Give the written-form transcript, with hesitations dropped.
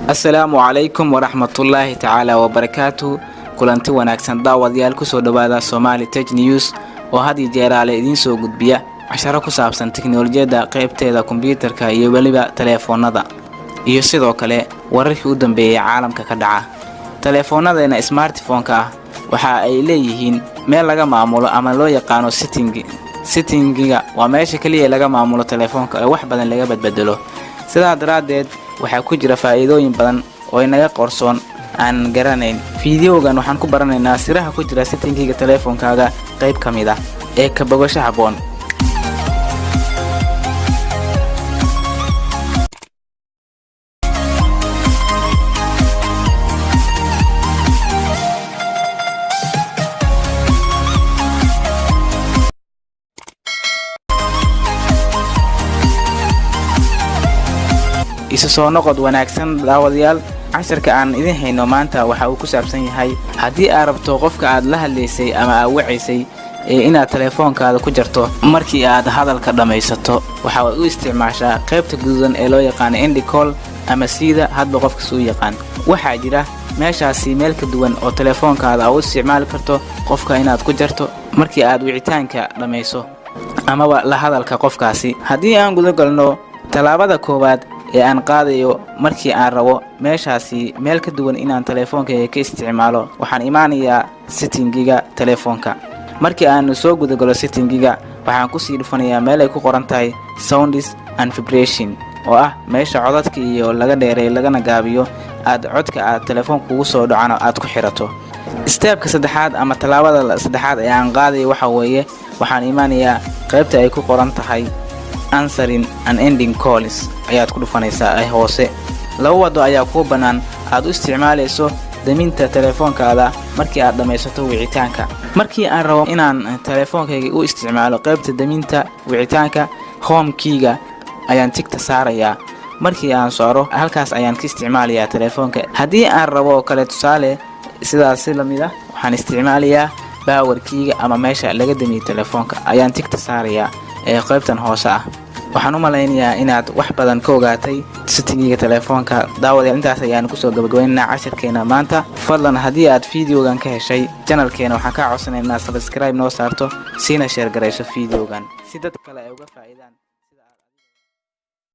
Asalaamu calaykum waraxmatullaahi tacaala wabarakaatu. Kulanti wanaagsan, daawadayaal. Kusoo dhowaada Somali Tech News oo had iyo jeeraale idiin soo gudbiya casharo ku saabsan teknolojiyadda, qaybteeda kombyuutarka iyo weliba taleefoonada, iyo sidoo kale wararkii u dambeeyay caalamka ka dhaca. Taleefoonnadeena smartphone-ka ah waxa ay leeyihiin meel laga maamulo ama loo yaqaano setting. Settingiga waa meesha keliya laga maamulo telefoonka ee wax badan laga badbedelo. Sidaa daraaddeed, waxaa ku jira faa'iidooyin badan oo inaga qorsoon aan garanayn. Fiidiyogan waxaan ku baranaynaa siraha ku jira settingiga teleefoonkaaga qayb ka mid ah ee ka bogasho habboon. Isu soo noqod wanaagsan, daawadayaal. Casharka aan idin hayno maanta waxa uu ku saabsan yahay haddii aad rabto qofka aad la hadlaysay ama aad wacaysay ee inaad telefoonkaada ku jarto markii aad hadalka dhammaysato, waxa aad u isticmaashaa qaybta guduudan ee loo yaqaano end call ama siida hadba qofkas u yaqaan. Waxaa jira meeshaasi meel ka duwan oo telefoonkaada aa u isticmaali karto qofka inaad ku jarto markii aad wicitaanka dhammayso amaba la hadalka qofkaasi. Haddii aan guda galno, tallaabada koowaad ee aan qaadayo markii aan rabo meeshaasi meel ka duwan inaan teleefoonkayga ka isticmaalo, waxaan imaanayaa settingiga telefoonka. Markii aanu soo gudagalo settingiga, waxaan kusii dhufanayaa meel ay ku qoran tahay sounds and vibration, oo ah meesha codadka iyo laga dheeray lagana gaabiyo, aad codka aad telefoonka kugu soo dhacano aad ku xirato. Stepka saddexaad ama tallaabada saddexaad ee aan qaadayo waxa weeye, waxaan imaanayaa qaybta ay ku qoran tahay answering and ending calls ayaad ku dhufanaysaa ee hoose. Laba waddo ayaa kuu bannaan aad u isticmaalayso daminta telefoonkaada markii aad dhammaysato wicitaanka. Markii aan rabo inaan telefoonkayga u isticmaalo qaybta daminta wicitaanka, home keyga ayaan tickta saarayaa. Markii aan saaro, halkaas ayaan ka isticmaalayaa telefoonka. Haddii aan rabo oo kale, tusaale sidaas si lamid ah, waxaan isticmaalayaa power keyga ama meesha laga damiyo telefoonka ayaan tickta saarayaa ee qaybtan hoose ah. Waxaan u malaynayaa inaad wax badan ka ogaatay settingiga telefoonka. Daawadayaal, intaas ayaan kusoo gabagabaynaynaa casharkeena maanta. Fadlan, haddii aad videogan ka heshay channelkeena, waxaan kaa codsanaynaa subscribe noo saarto, siina share garayso videogan si dad kale ay uga faa'iidaan.